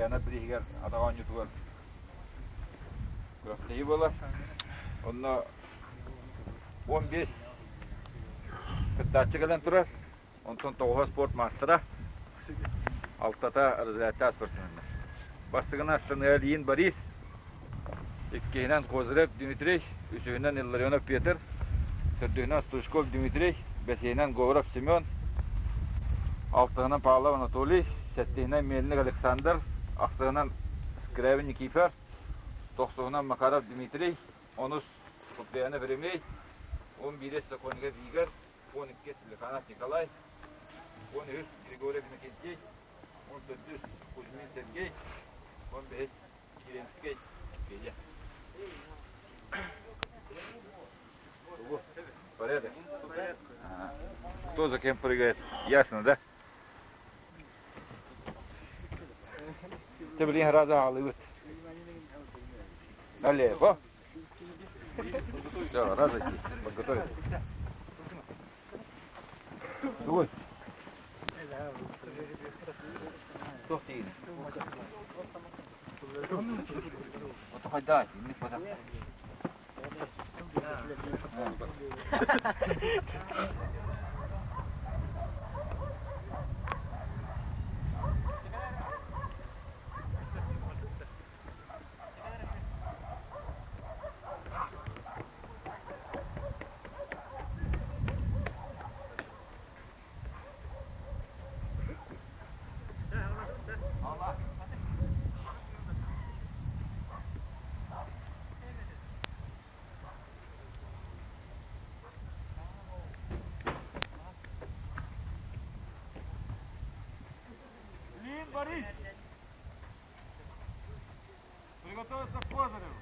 Куприянов бирииһигэр атах оонньуутугар күрэхтэһии буолар. Онно 15 кыттааччы кэлэн турар. Онтон тоҕуһа спорт маастара, алтата разрядтаах спортсменнар. Бастакынан Астаныга Ильин Борис, иккиһинэн Козырев Дмитрий, үсүһүнэн Илларионов Петр, төрдүһүнэн Стручков Дмитрий, бэсиһинэн Говоров Семен, алтыһынан Павлов Анатолий, сэттиһинэн Мельник Александр, ахсыһынан Скрябин Никифор, тохсуһунан Макаров Дмитрий, онус Куприянов Еремей, 11 Сокольников Игорь, 12 Лиханов Николай, 13 Григорьев Иннокентий, 14 Кузьмин Сергей, 15 Киренскэй Федя. Порядок? Кто за кем прыгает? Ясно, да? Ты, блин, раза алыбыт. Налево. Все, разойтись, подготовились. Тугуй? Туох тиийинэ? Ото хайдаа, инник бата. Лин Борис! Приготовиться к Козыреву!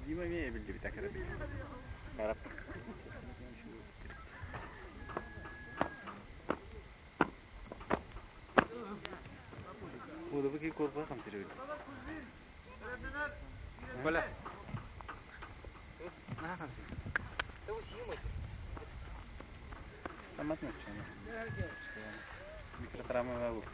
Дима эмиэ эбиллибитэ кыратык. Карап. Куудабы корпуһа хамсырыбыт. Коля. Наһаа хамсыр. Стомат мөкчөнө. Микротравма буолбут.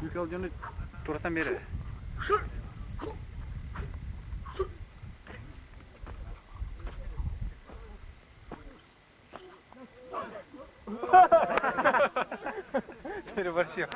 Юкал дьону туратан бере. Переборщил.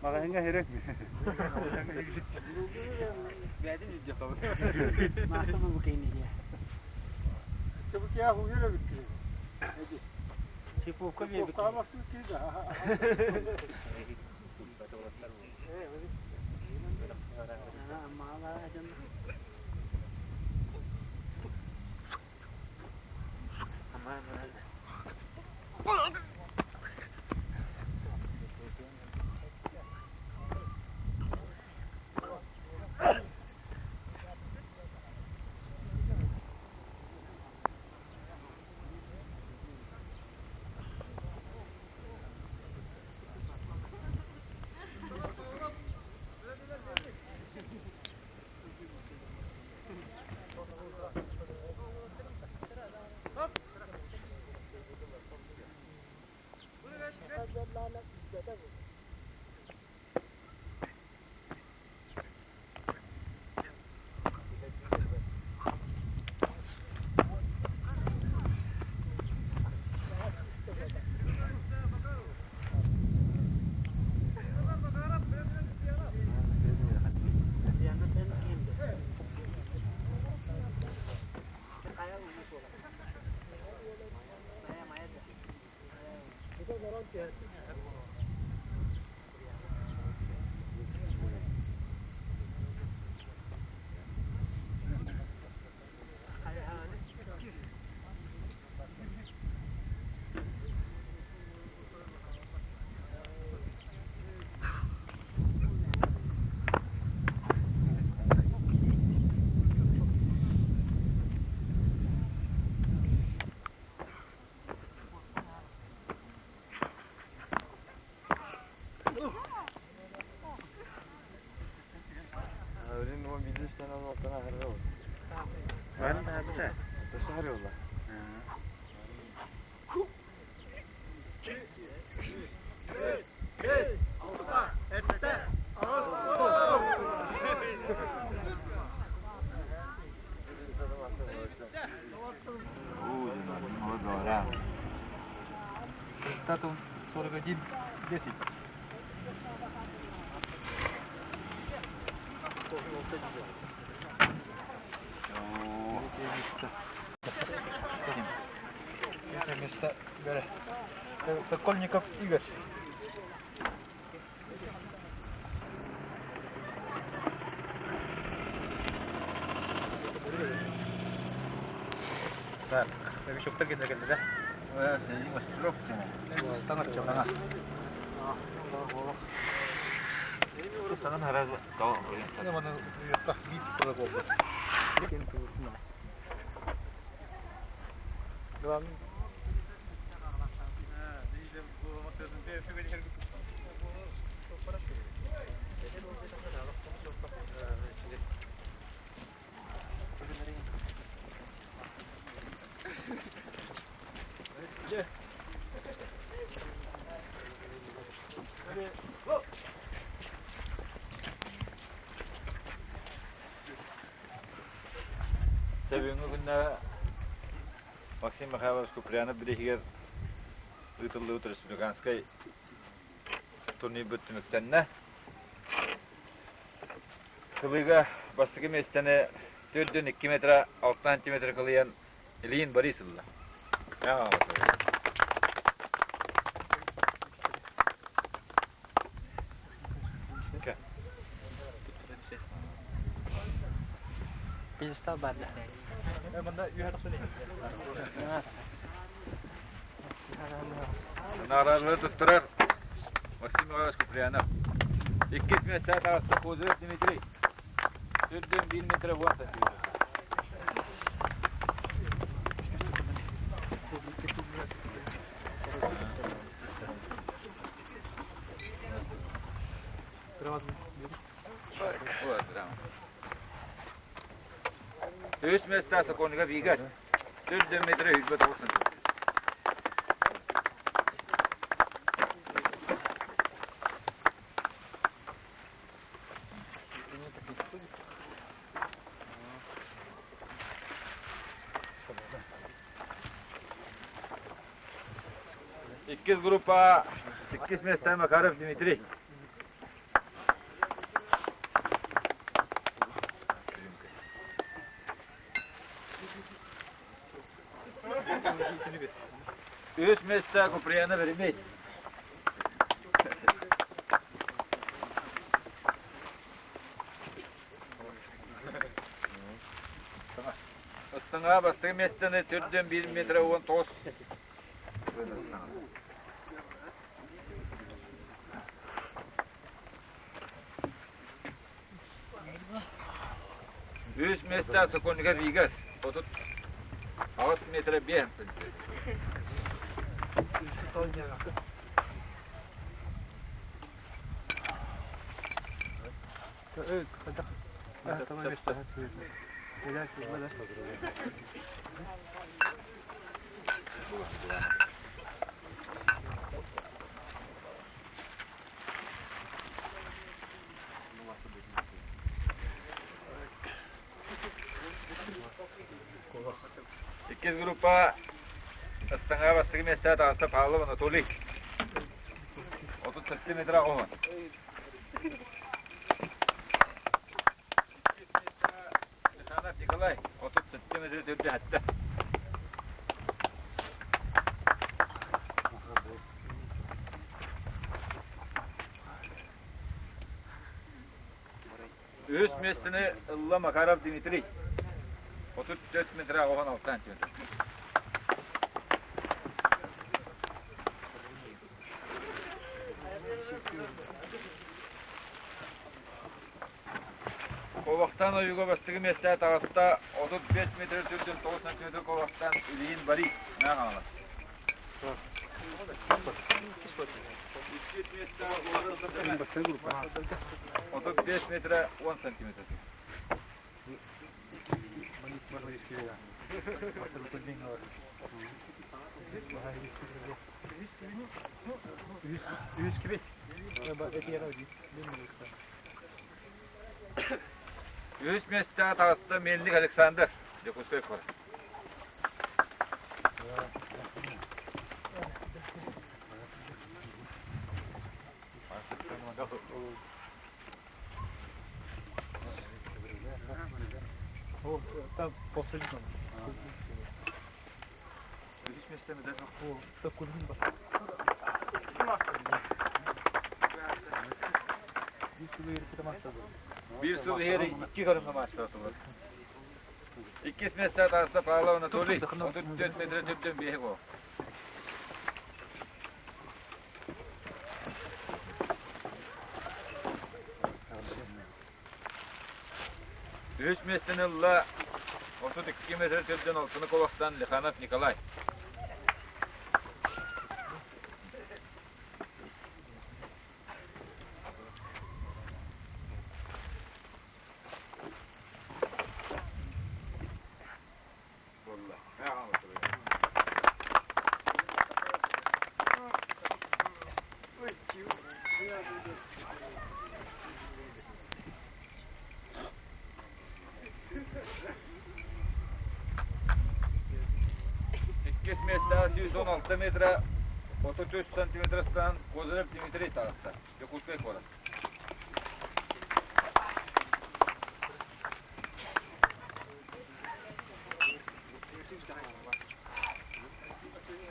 Маҕаһыҥҥа хэрэг. Результатом 41-10. Третье место Сокольников Игорь. Так, новичоктар кэллэ кэллэ да? Бүгүҥҥү күннэ Максим Михайлович Куприянов бирииһигэр ыытыллыбыт республиканскай турнирбыт түмүктэннэ. Кылыыга бастакы миэстэни төрдүн 2 метра 6 сантиметр кылыйан Ильин Борис ылла. Пьедестал бар да. Наҕараадалары туттарар Максим Михайлович Куприянов. Иккис миэстэҕэ таҕыста Козырев Дмитрий. Төрдүн биир метр уон сантиметр. Үс миэстэ Сокольников Игорь. Төрдүн метр 109 сантиметр. Иккис группа иккис миэстэ Макаров Дмитрий. Үс миэстэ Куприянов Еремей. Ыстаҥаҕа бастакы миэстэни төрдүөн биир метр уон тоҕус Үс миэстэ Сокольников Игорь, 38 метра биэс сантиметр. Иккис группа Астаҥаҕа бастакы миэстэҕэ таҕыста Павлов Анатолий. 37 метр оҕоһун. Михайлов Николай 37 метр төрдө хатта. миэстэни ылла Макаров Дмитрий. 34 метр 16 сантиметр. Куобахтан ойууга бастакы миэстэ таҕыста 35 метр түрдүн 9 сантиметр куобахтан Ильин Борис Мэҥэ Хаҥалас. 35 метра 10 сантиметр. Үһүс миэстэҕэ таҕыста Мельник Александр, Дьокуускай куорат. Үһүс миэстэни Биир сыл иһэр икки көрүҥҥэ маастар Иккис миэстэ таҕыста Павлов Анатолий, 34 метр түрдүн биэһи гол. Үһүс миэстэни ылла 32 метр түрдүн алтыны колохтан Лиханов Николай. Буолла. Иккис миэстэҕэ 116 метра 33 сантиметрастан Козырев Дмитрий таҕыста. Дьокуускай куорат.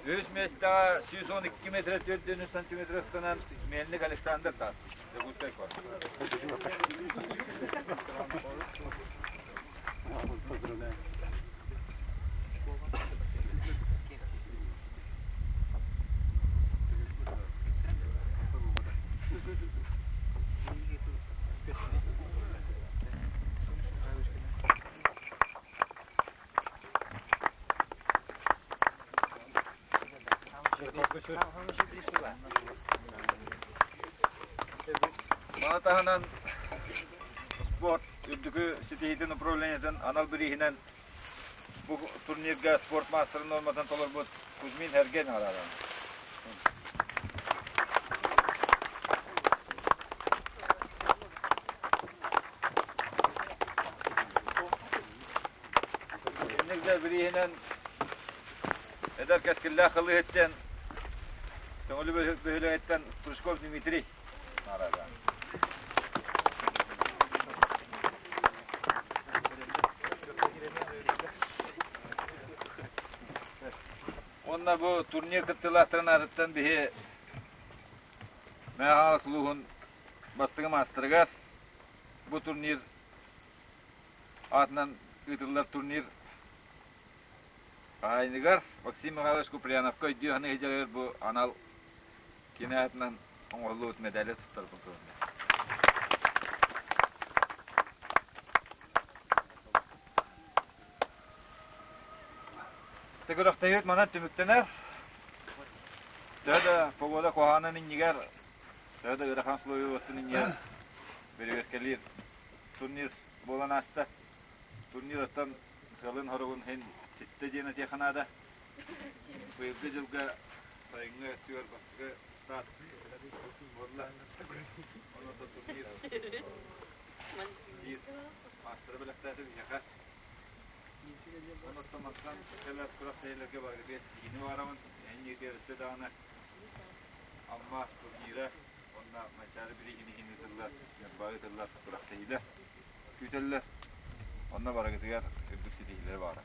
Үһүс миэстэҕэ 112 метр 4 сантиметр ыстанан Мельник Александр таас. Дьокуускай куорат. Маны таһынан спорт үрдүкү ситиһиитин управлениетын анал бирииһинэн бу турнирга спорт маастарын нуорматын толорбут Кузьмин Сергей наҕараадаланна. Инник да бирииһинэн эдэр кэскиллээх ылыһыттан Төҥүлү бөһүөлэгиттэн Стручков Дмитрий наҕараадаланна. Уонна бу турнир кыттыылаахтарын аатыттан биһи Мэҥэ Хаҥалас улууһун бастыҥы маастарыгар бу турнир аатынан ыытыллар турнир хаһаайыныгар Максим Михайлович Куприяновка өйдүү саныы сылдьарыгар бу анал кини аатынан оҥоһуллубут медали туттарбын көҥүллэ. Күрэхтэһиибит манан түмүктэнэр. Төһө да погода куһаҕанын иннигэр, төһө да ыарахан условиябытын иннигэр бэрэбиэркэлиир турнир буолан ааста. Турнир оттон сыалын-соругун иһин ситтэ диэн этиэххэ наада. Быйылгы дьылга сайыҥҥы өттүгэр бастакы старт буолла. Онон турнир биир маастары бэлэхтээтэ биһиэхэ. Онон мантан кэлэр күрэхтэһиилэргэ барыга ситиһиини баҕарабын. Эн өссө даҕаны Амма турнира уонна Манчаары бирииһин иһин ыытыллар, Ньурба ыытыллар күрэхтэһиилэр күүтэллэр. Онно барыгытыгар үрдүк ситиһиилэри баҕарабын.